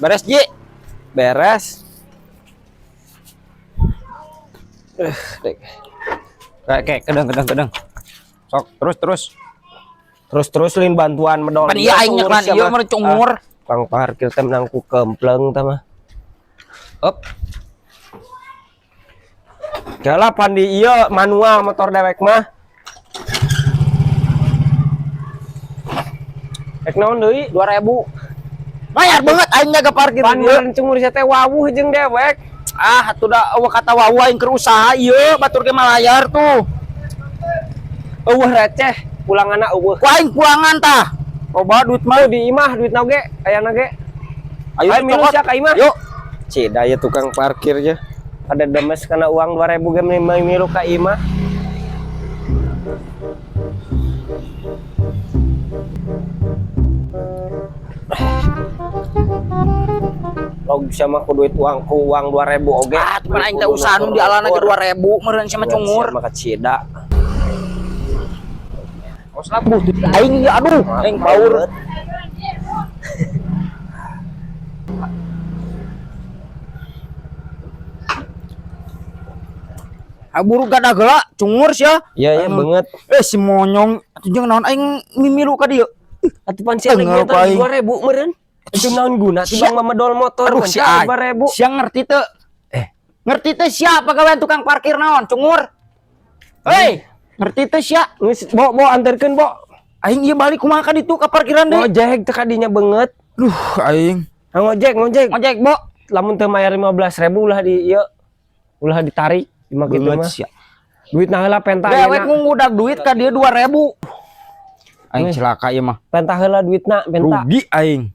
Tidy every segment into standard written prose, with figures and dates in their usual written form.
Beres, Ji. Beres. Dek. Kayak kedeng kedeng kedeng. Sok, terus terus. Terus-terus lin bantuan medol. Pan iya aing nyekan ieu mah cungur. Tukang parkir teh menang ku kempleng teh mah. Up. Jalah pandi ieu manual motor dewek mah. Rek naon deui? 2000. Bayar banget aing jaga parkir Pan di dieu. meureun cungur sia teh wawuh jeung dewek. Ah, atuh da eueuh kata wawuh aing keur usaha ieu, batur ge malayar tuh. Eueuh receh, pulanganna eueuh. Ku aing pulangan tah. Loba duit mah. Tuh di imah duitna oge ayana ge. Ayo Ayo milu cokot. sia ka imah. Yuk. Cida ya tukang parkirnya. Ada demes karena uang 2000 ge milu ka imah. Log sama ku duit uang ku uang 2000 oge. Ah, cuman aing teh usaha nu di alana ge 2000 meureun sia mah cungur. Maka cida. Awas lah buh duit aing ya aduh, aing baur. Ah buru gadah geula cungur sia. Iya iya banget. Eh si monyong atuh jeung naon aing mimilu ka dieu. Atuh pan sia lagi Tengal motor aing. 2000 meureun. Itu naon guna timbang memedol motor Aduh si aing. 2000. Sia ngerti teu? Eh. Ngerti teu sia pagawean tukang parkir naon cungur? Hei, ngerti teu sia? Geus bo bo anterkeun bo. Aing ieu balik kumaha ka ditu ka parkiran deui? Ngojek teh kadinya beungeut. Duh, aing. Ah, ngojek ngojek. Ngojek, Bo. Lamun teu mayar 15.000 ulah di ieu. Ulah ditarik imah kitu Beungeut mah. sia. Duitna heula penta Dewek ayeuna. ngudak duit ka dieu 2000. Aing celaka ieu mah. Penta heula duitna, penta. Rugi aing.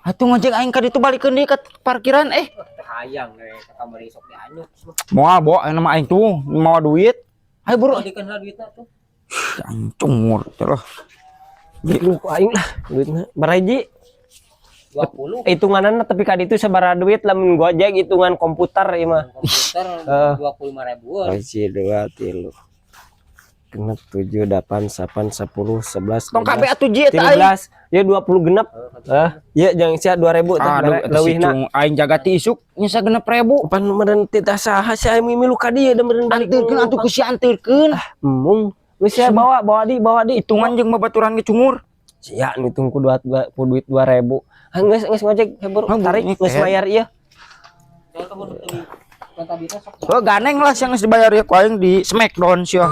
Atuh ngojek aing ka ditu balikeun deui ka parkiran eh. Hayang we ka kamari sok dianyuk. Moal, Bo, ayeuna mah aing tuh mawa duit. Ayo buru. Dikeun heula duitna tuh. Aing cungur teh lah. Lu ku aing lah duitna. Barahiji 20 hitunganna tapi ka ditu sabaraha duit lamun gojek hitungan komputer ieu mah. komputer Eh. 25 ribuan. 1 2 3 6 7 8 9 10 11 Tong kabeh atuh ji eta aing. 13 ya 20 genep. Eh, ya jangan sia 2000 teh Aduh, eta si leuwihna. cung aing jaga ti isuk nya 6.000. Pan meureun teu saha sia mimilu ka dieu da meureun balik. Anterkeun atuh ku sia anterkeun. Embung. Geus sia bawa bawa di bawa di Hitungan jeung babaturan ge cungur. Sia ngitung ku duit ku duit 2000. Ah geus geus ngojek hebur Ah, tarik ini geus keren. bayar ieu. Oh, ganeng lah sia geus dibayar ya ku aing di Smackdown sia.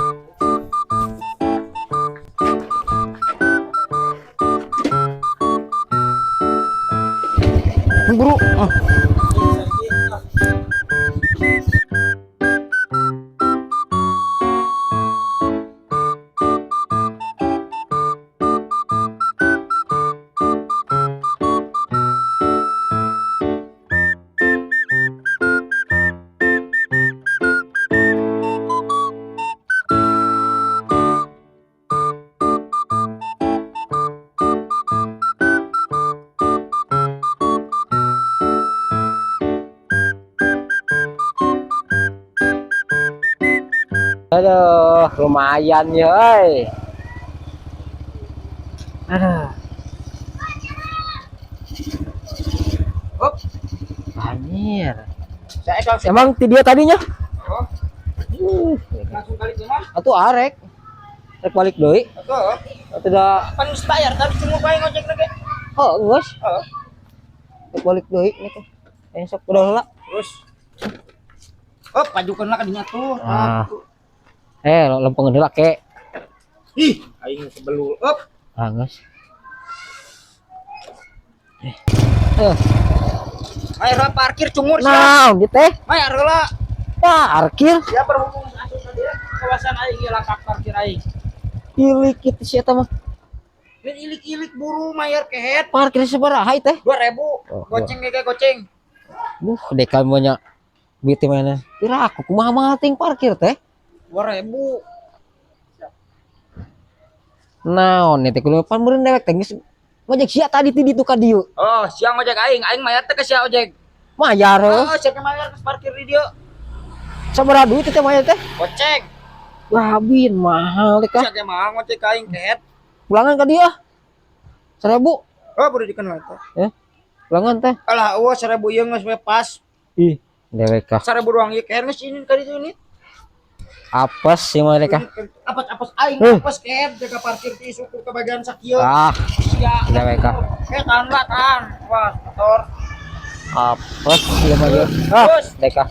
Buru. Ah. Aduh, lumayan ya, euy. Aduh. Up. Anjir. Saya kalau Emang ti dia tadinya? Oh. Langsung balik mah. Atuh arek. Rek balik deui. Atuh. Atuh da Pan geus bayar tapi cungur bae ngojek ge. oh geus. Heeh. Rek balik deui nih teh. Eh sok udah heula. Terus. Oh, pajukeun lah ka dinya tuh. Ah. Eh, lempengeun heula ke. Ih, aing sebelul. Up. Ah, geus. Eh, Mayar heula parkir cungur sia. nah, gitu teh. Mayar heula. Parkir. Sia berhubung asup ka dieu kawasan aing ieu lapak parkir aing. Ilik kitu si eta mah. Ini ilik-ilik buru mayar kehet Parkir sabaraha ieu teh? 2000. Oh, Goceng ge goceng. Duh, deka mah nya duit teh mana? Pira aku kumaha mahal ting parkir teh? 2000. Naon nih teh kudu pan meureun dewek teh geus ngojek sia tadi ti ditu ka dieu. Oh, siang ojek aing, aing mayar teh ke sia ojek. Mayar heuh. Oh, siapa mayar ke parkir di dieu? Sabaraha duit teh mayar teh? Goceng. Wah, bin mahal teh kah. Sia ge mahal ngojek aing kehet. Pulangan ka dieu ah. 1000. Oh, baru dikenal teh. Ya. Lengan teh. Alah, eueuh 1000 ieu geus we pas. Ih, dewek kah. 1000 doang ieu ker geus ini ka ditu ini. Apes sih mah dek ah. Apes-apes aing apes ker jaga parkir ti suku ke bagian sakieu. Ah, Sia. dewek ah. Eh, tahan lah, tahan. Wah, motor. Apes ieu mah ieu. Ah, Terus. dek ah.